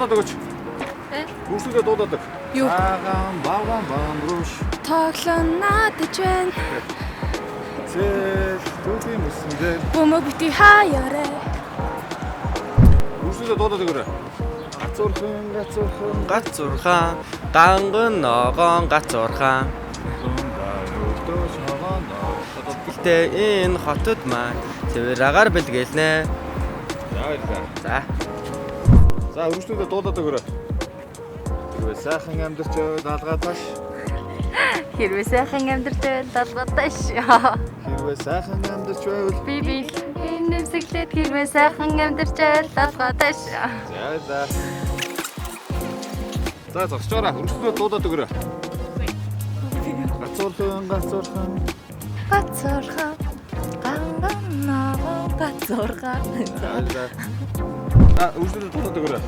Дуудаад өгөөч. Э? Үргэлжлүүлээ дуудаад өг. Юу? Цагаан бавган бамбруш. Тоглон наадаж байна. Цэл түүхийн мөсөн дээр. Бөмбөг бити хаяарай. Үргэлжлүүлээ дуудаад өгөөрэй. Гацуурхан гацуурхан Гацурхан ганган ногоон гацурхан. зундаа өвдөө шогоон. Гэхдээ энэ хотод маань цэвэр агаар бэлгэлнэ. За, баярлалаа. За. За, үргэлжлүүлээ дуудаад өгөөрэй. Хэрвээ сайхан амьдарч байвал алгааташ. Хэрвээ сайхан амьдарч байвал далгаташ. Хэрвээ сайхан амьдарч байвал Би би нэмсэглээд хэрвээ сайхан амьдарч байвал далгаташ. За, баярлалаа. За, зогсоорой. Үргэлжлүүлээ дуудаад өгөөрэй. Гацуурхан гацуурхан Гацурхан ганган ногоон гацурхан. За, баярлалаа. За, үргэлжлүүлээ дуудаад өгөөрэй.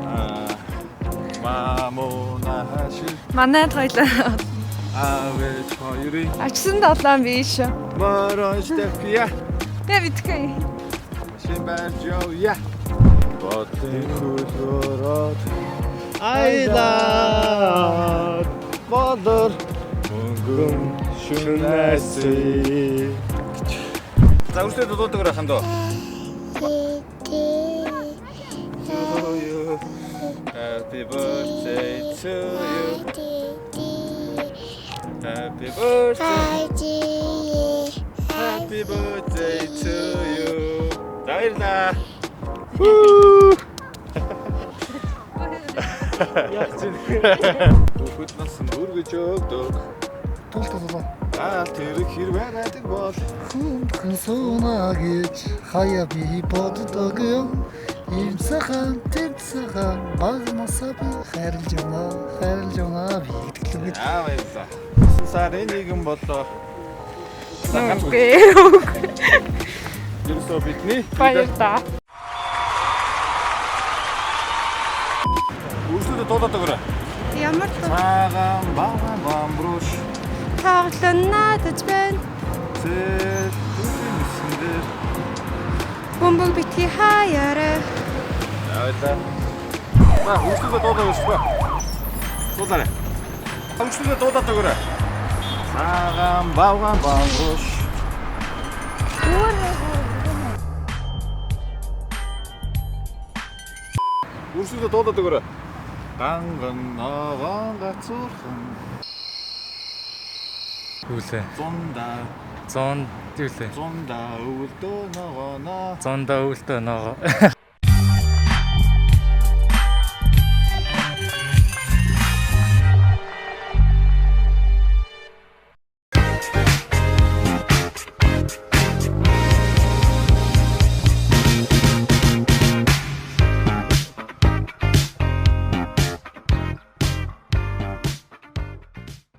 Аа Мамона хаши Манайд хоёлаа авэж хоёрын очсон долоон биш. морож тавья. Тэ мэдгүй. Машин барьж явъя. Бодлын хөлөөрөд аялаад бодор мөнгөн шүнэсэ. За, үргэлжлээд дуудаад өгөөрэй хандаа. To you. Happy birthday to you. Happy birthday. Happy birthday to you. За, баярлалаа. Хүү. Хүүхэд нас өргөж өгдөг. Тул тулгаа. Заал тэрэг хэрвээ байдаг бол Хүмхэн сууна гэж хаяа би боддог юм. Ийм сайхан, тэм сайхан багнасаа би хайрлаж явна, хайрлаж явна би гэдэг л үг. За, баярлалаа. 9 сарын 1 боллоо. За, ганц үг. Ерөөсөө бидний Баярлалаа. Үргэлжлүүлээ дуудаад өгөөрэй. Ямар Цагаан баган бамбруш тоглон наадаж байна. зэл түүхийн мөсөн дээр. Бөмбөг бити хаяарай. За, баярлалаа. За, үргэлжлүүлээ дуудаад өгөхгүй. Дуудаарай. Үргэлжлүүлээ дуудаад өгөөрэй. Цагаан баган бамбруш. Үргэлжлүүлээ дуудаад өгөөрэй. Ганган ногоон гацуурхан Юу лээ? зундаа 100 юу лээ? зундаа өвөлдөө ногооно. 100 өвөлтөө ногоо.